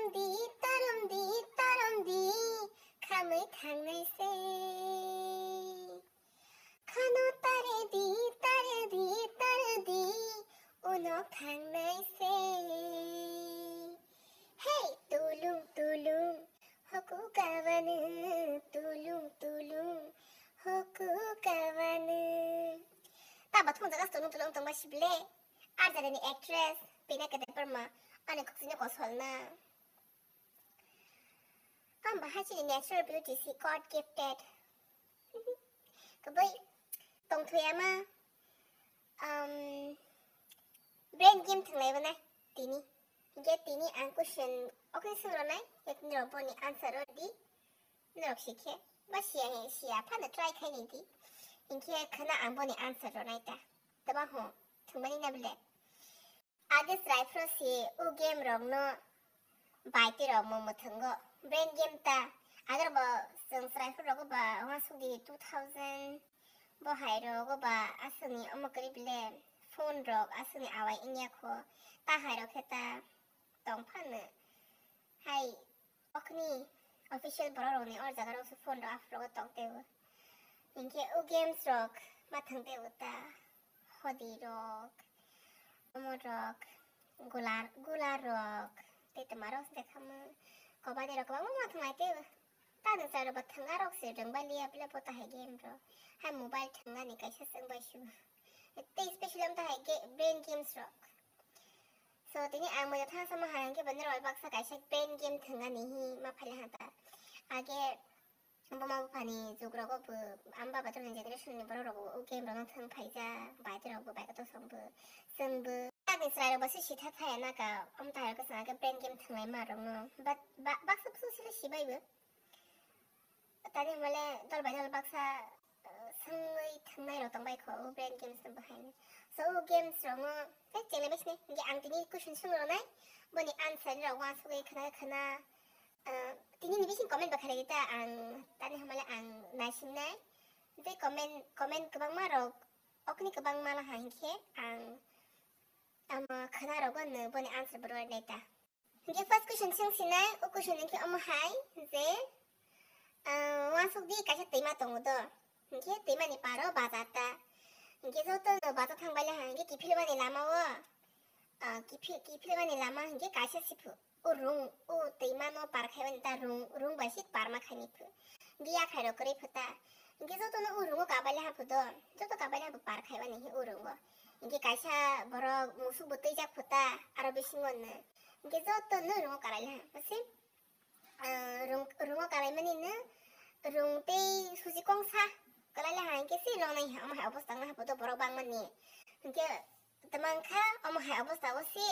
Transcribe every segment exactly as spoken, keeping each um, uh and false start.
Di tarum di tarum di khamwi thangnai se. Khano tare di tare di tare di uno thangnai se. Hey tulung tulung hoku kabanu tulung tulung hoku kabanu. Ta bathum jaga tulung tulung tongba sible. Arjani actress Pina Kedai Perma ani khukchini kosolna. Ang bahai chini natural beauty si God gifted. Kubui tongthuyama, um, brain game thwnglai bana tini. Hinkhe tini ang question okni swngronai, yak nirok boni answer rw di. Nirok sikhe ba siya he siya phano try khai ni di. Hinkhe khana ang boni answer rw nai ta. Tama ho thwngmani na bile. Age chwrai phro si o game rok no bai tei rok mo mwthwngo. Brain game ta. Age bo chwng chwrai phro rogo ba uansuk di two thousand bo hai rogo ba aswkni omo kwrwi bile phone rok aswkni awai wngya kho. Ta hai rok khe ta tong phano hai okni official borok rokni or jaga rok se phone rok aphuru tong tebo. Hinkhe o games rok ma thang tebo ta hodi rok, omo rok, gula, gula rok, tei tama rok se kamo, kobadi rok kwbangma ma thang lai tebo. Ta nwng chwrai rok bo thang a rok se rwng bai liya bile bo ta hai game rok. Hai mobile thang ani kaisa chwng bai su. Tei special am ta hai ge-, brain games rok. So, tini ang moya thang sama hai hwnkhe bani rok baksa kaisa brain game thwngani hi ma phaile ha ta. Age buma buphani jug rogo bo, am baba tongni generation ni borok rogo o game rok no thwng phaijak, bai tei rok bo bai kotor song bo, chwng bo. Ani chwrai rok bo se sitha thaya na ka, am tai rok swng age brain game thwnglai ma rok no. But ba-, baksa bwswk sile sibai bo. Tani hwnmale dol bai dol baksa, uh, swngwi thwngnai rok tongbai kho, o brain games no bahaino. So, o games rokno tei chenglai bai sini. Hinkhe ang tini question swng rwnai, boni answer ni rok uansugwi khna khna, uh, tini ni bising comment bo khairidi ta, ang tani hwnmale ang naisingnai. Tei comment, comment kwbangma rok, okni kwbangma la ha hinkhe ang, ama khna rogo no boni answer bo rwnai ta. Hinkhe first question swng sinai, o question hinkhe omo hai je, ah, uansuk di kaisa twima tongo do. Hinkhe twima ni paro bazar ta. Hinkhe joto no bazar thang bai le ha, hinkhe kiphilmani lama o, ah, kiphil-, kiphilmani lama hinkhe kaisa si phu. O rung, o twima no par khai mani ta rung, rung bai si parma khai ni phu. Hinkhe yakhai rok kwrwi phu ta. Hinkhe joto no o rung o kabai le ha phu do. Joto kabai le ha phu par khai mani hi o rung o. Hinkhe kaisa borok musuk bo twijak phu ta, aro bisingo no. Hinkhe joto no rung o karai le ha, bwswk, ah, rung, rung o karai mani no rung tei suji kongsa kwlai le ha, hinkhe se long nai ha, omo hai obostha wng ha photo borok bang mani. Hinkhe tama wng kha omo hai obostha o se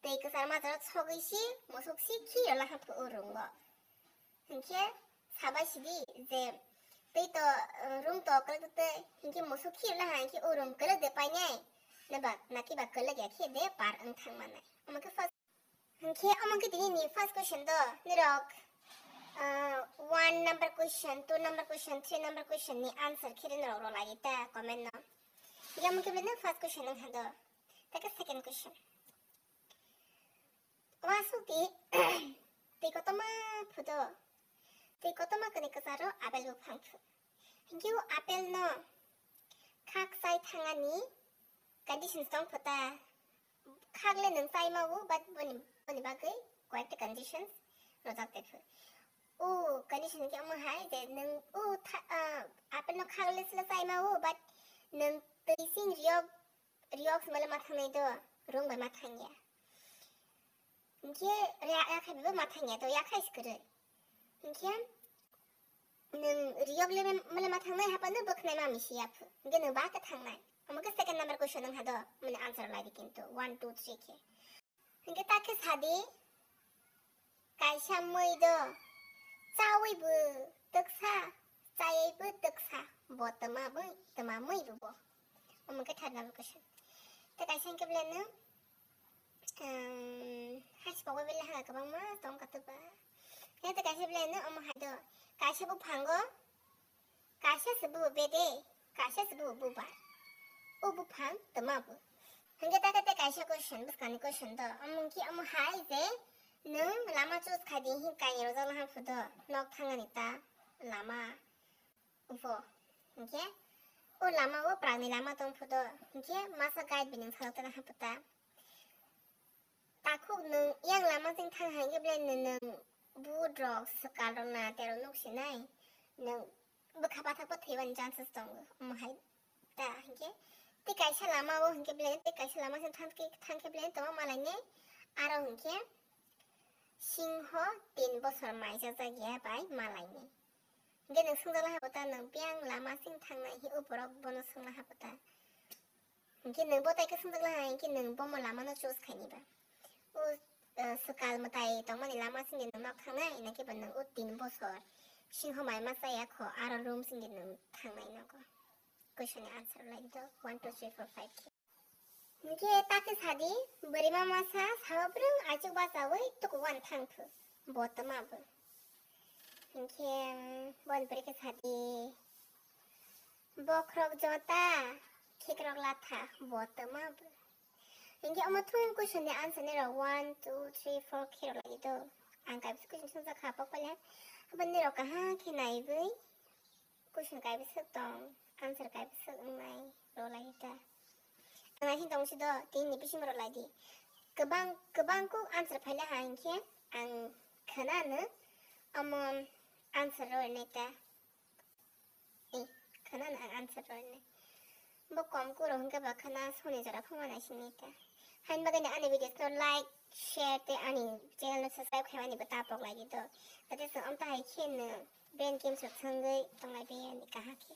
tei kwchar majra sogwi se musuk se khi rw la ha pho o rung o. Hinkhe sabai sidi je tei to, uh, rung to kwlwk tei hinkhe musuk khir na ha hinkhe o rung kwlwk de painai. Naba naki ba kwlwk ya khe de par wng thang manai. Omo khe first, hinkhe omo khe tini ni first question do nirok, uh, one number question, two number question, three number question ni answer khe norok rw lai ta comment no. Hinkhe omo khe bini first question wng ha do. Take second question. Uansuk di, twi kotorma phudo. Twi kotorma kwrwi kwcharo apple buphang phu. Hinkhe o apple no khak chai thangani conditions tong phu ta. Khak le nwng chai ma o, but boni, boni bagwi koyekta conditions rojak te phu. O condition khe omo hai je nwng o tha-, ah, apple no khak le sle chai ma o, but nwng twi sing riyok Riyok se male ma thangnai do, rung bai ma thangya. Hinkhe ya, yakhai bai bo ma thangya do, yakhai se kwrwi. Hinkhe nwng riyok le male ma thangnai hapano bwkhnai ma misi ya phu. Hinkhe nwng ba khe thangnai. Omo khe second number question wng ha do, mani answer lai di kintu one, two, three khe. Hinkhe ta khe sadi, kaisa mui do, chawi bo twksa, chayai bo twksa, bo twma mui, twma mui bo bo. Omo khe third number question. Tei kaisa hinkhe belai no, um, hasi pogwi belai ha kwbangma tong kha twba. Tei kaisa belai no omo hai do, kaisa buphango, kaisa se bubo bede, kaisa se bubo bubar. O buphang twma bo. Hinkhe ta khe tei kaisa question, bwskangni question do. Omo hinkhe omo hai je, Nwng lama choose khai di, hing kainwi rwjak laha phudo, nok thangani ta lama ubo. Hinkhe o lama o prak ni lama tong phudo, hinkhe masa guide bi nwng salok tana haputa. Takhuk nwng yang lama sing thang hai khe belai nwng, nwng but rok swkal rok na terok nuk sinai, nwng bwkha pathak bo thwibani chances tongo, omo hai ta hinkhe tei kaisa lama o hinkhe belai tei kaisa lama sing thang khe, thang khe belai tongma malai ne, aro hinkhe singho tin bosor maijak jak ya bai malai ne. Hinkhe nwng swngjak laha bo ta nwng biyang lama sing thangnai hi o borok bono swng laha bo ta. Hinkhe nwng bo tai khe swngjak laha hinkhe nwng bomo lama no choose khaini ba. O, eh, swkal mwtai tongmani lama sing nwng nok thangnai naki ba nwng o tin bosor singho mai ma chaya kho aro room sing nwng thangnai nogo. Question ni answer lai do one, two, three, four, five khe. Hinkhe ta khe sadi, bwrwi mama sa, sao bwrwng aichuk bachaui tukugo ani thang phu, bo twma bo. Hinkhe, boni bwrwi khe sadi, bokhorok jota, khikrok latha, bo twma bo. Hinkhe omo thung question ni answer ni rok one, two, three, four khe rok lai do. Ang kaisa question swngjak kha pokpale, aboni rok kaham khe naiwi. Question kaibwswk tong, answer kaibwswk wngnai, rw lai ta. Ang nai tong si do, tini ni bisingo rw lai di. Kwbang, kwbang kuk answer phaile ha hinkhe ang khwnano omo answer rw nai ta. Eh, khwnano ang answer rw nai. Bo kom kuro hwnkhe ba khwna soni jora phungma nai sini ta. Hain bagwi ani videos no like, share tei ani channel no subscribe khaimani bo ta pok lai di do. Jate chwng amta hai khe no brain games rok thangwi tonglai biyani kaham khe.